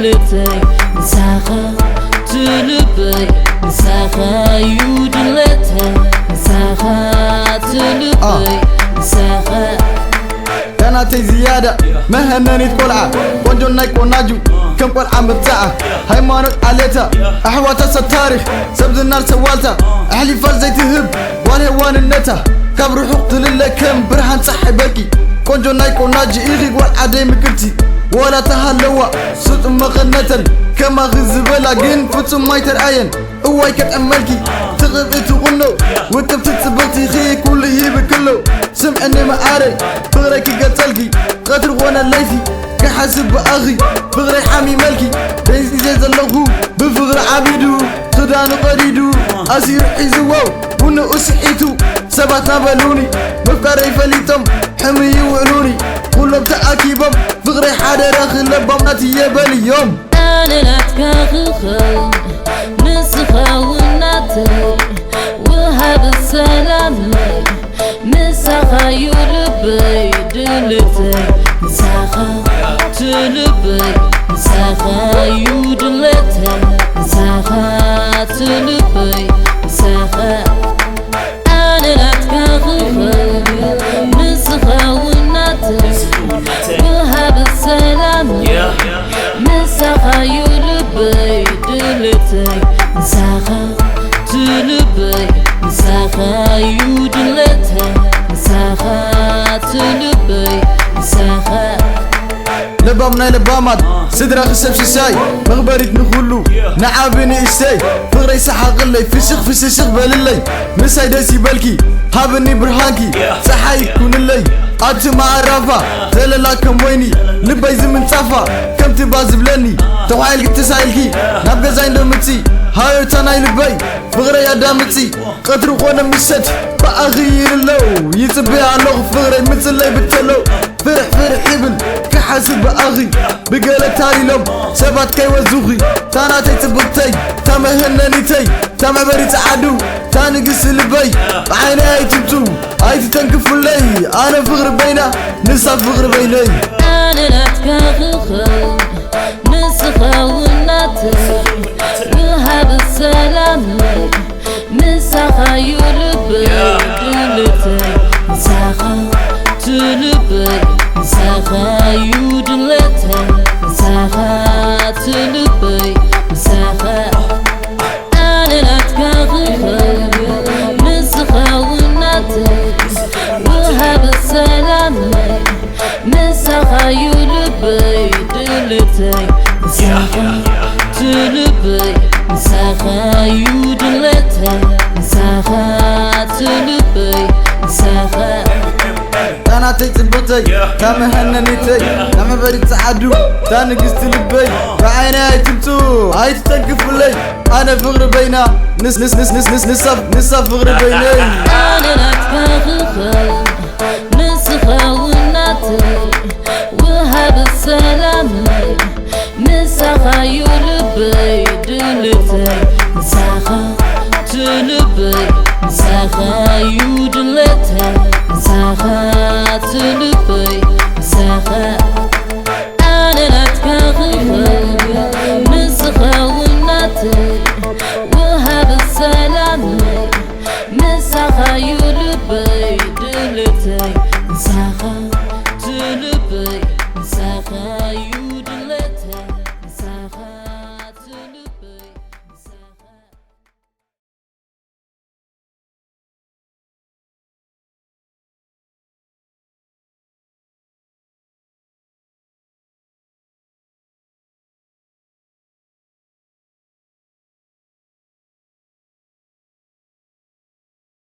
ድሌተይ ምሳኻ ትልበይ ምሳኻ እዩ ድሌተይ ምሳኻ ትልበይ ምሳኻ ዳናተይ ዝያዳ መሀነኒት ቆልዓ ቆንጆ ናይ ቆናጁ ከም ቆልዓ ምብፃዓ ሃይማኖት ዓሌታ ኣሕዋታ ሰብ ታሪኽ ሰብ ዝናር ሰብ ዋልታ ኣሕሊፋ ዘይትህብ ጓል ሄዋንነታ ካብ ርሑቕ ትልለ ከም ብርሃን ፀሓይ በቂ ቆንጆ ናይ ቆናጅ ኢኺ ጓል ዓደይ ምቅርቲ ዋላ ተሃለዋ ስጡም መቐነተን ከማኺ ዝበላ ግን ፍጹም ኣይተርኣየን እዋይ ከጠመልኪ ትቕብእቲ ቁኖ ውቅብቲ ጽብቕቲ ኢኺ ኩሉ ሂብክሎ ስምዕኒ መዓረይ ፍቕረይ ክገልጸልኪ ቀትሪ ኾነ ለይቲ ክሓስብ ብኣኺ ፍቕረይ ሓሚመልኪ ደንዚዘ ዘለኹ ብፍቕሪ ዓቢዱ ክዳኑ ቀዲዱ ኣሲሩ ሒዝዎ ቡንኡ ስሒቱ ሰባት ናበሉኒ ምፍቃረይ ፈሊጦም ሕምይ ይውዕሉኒ ኩሎም ተኣኪቦም ፍቕረይ ሓደራ ክለቦም ናትየ በልዮም ኣነ ናትካ ክኸውን ንስኻ እውን ናተይ ወሃቢ ሰላመይ ምሳኻ እዩ ልበይ ድልተይ ምሳኻ ትልበይ ምሳኻ እዩ ድለተይ ምሳኻ ትልበይ ምሳኻ ኣነ ናትካ ክኸውን ንስኻ እውን ናተይ ወሃቢ ሰላም ምሳኻ እዩ ልበይ ድልተይ ምሳኻ ትልበይ ምሳኻ እዩ ድለተይ ምሳኻ ትልበይ ምሳኻ ለባም ናይ ለባማት ስድራ ክሰብ ሽሻይ መኽበሪት ንኹሉ ንዓቢ ንእሽተይ ፍቕረይ ሰሓቕለይ ፍሽኽ ፍሽሽኽ በልለይ ምሳይ ደስ ይበልኪ ሃብኒ ብርሃንኪ ፀሓይ ኩንለይ ኣብቲ መዓራፋ ዘለላ ከም ወይኒ ልበይ ዝምንጻፋ ከምቲ ባ ዝብለኒ ተዋዒልኪ ተሳኢልኪ ናብ ገዛይ እንዶ ምፂ ሃዮታ ናይ ልበይ ፍቕረይ ኣዳምፂ ቀትሪ ኾነ ምሸት ብኣኺ ይልለው ይፅበያ ኣለኹ ፍቕረይ ምፅለይ ብተሎ ፍርሕ ፍርሕ ይብል ክሓስብ ብኣኺ ብገለ ታሊሎም ሰባት ከይወዙኺ ታናተይ ፅብቕተይ ታመሀነኒተይ ታመበሪ ፀዓዱ ታንግስቲ ልበይ ብዓይነይ ኣይትምፁ ኣይትተንክፉለይ ኣነ ፍቕሪ በይና ንሳ ፍቕሪ በይነይ ኣነ ናትካ ክኸውን ንስኻ እውን ናተይ ወሃቢ ሰላመይ ምሳኻ እዩ ልበይ ድልተይ ምሳኻ ትልበይ ምሳኻ እዩ ድለተይ ምሳኻ ትልበይ ምሳኻ ኣነ ናትካ ክኸውን ንስኻ እውን ናተይ ወሃቢ ሰላመይ ምሳኻ እዩ ልበይ ድልተይ ምሳኻ ትልበይ ምሳኻ እዩ ድለተይ ምሳኻ ትልበይ ምሳኻ ታናተይ ፅብቕተይ ታመሀነኒተይ ታመበሪ ፀዓዱ ታንግስቲ ልበይ ብዓይነይ ኣይትምፁ ኣይትተንክፉለይ ኣነ ፍቕሪ በይና ንስ ንስ ንስ ንስ ንስ ንሳ ንሳ ፍቕሪ በይነይ ኣነ ናትካ ክኸውን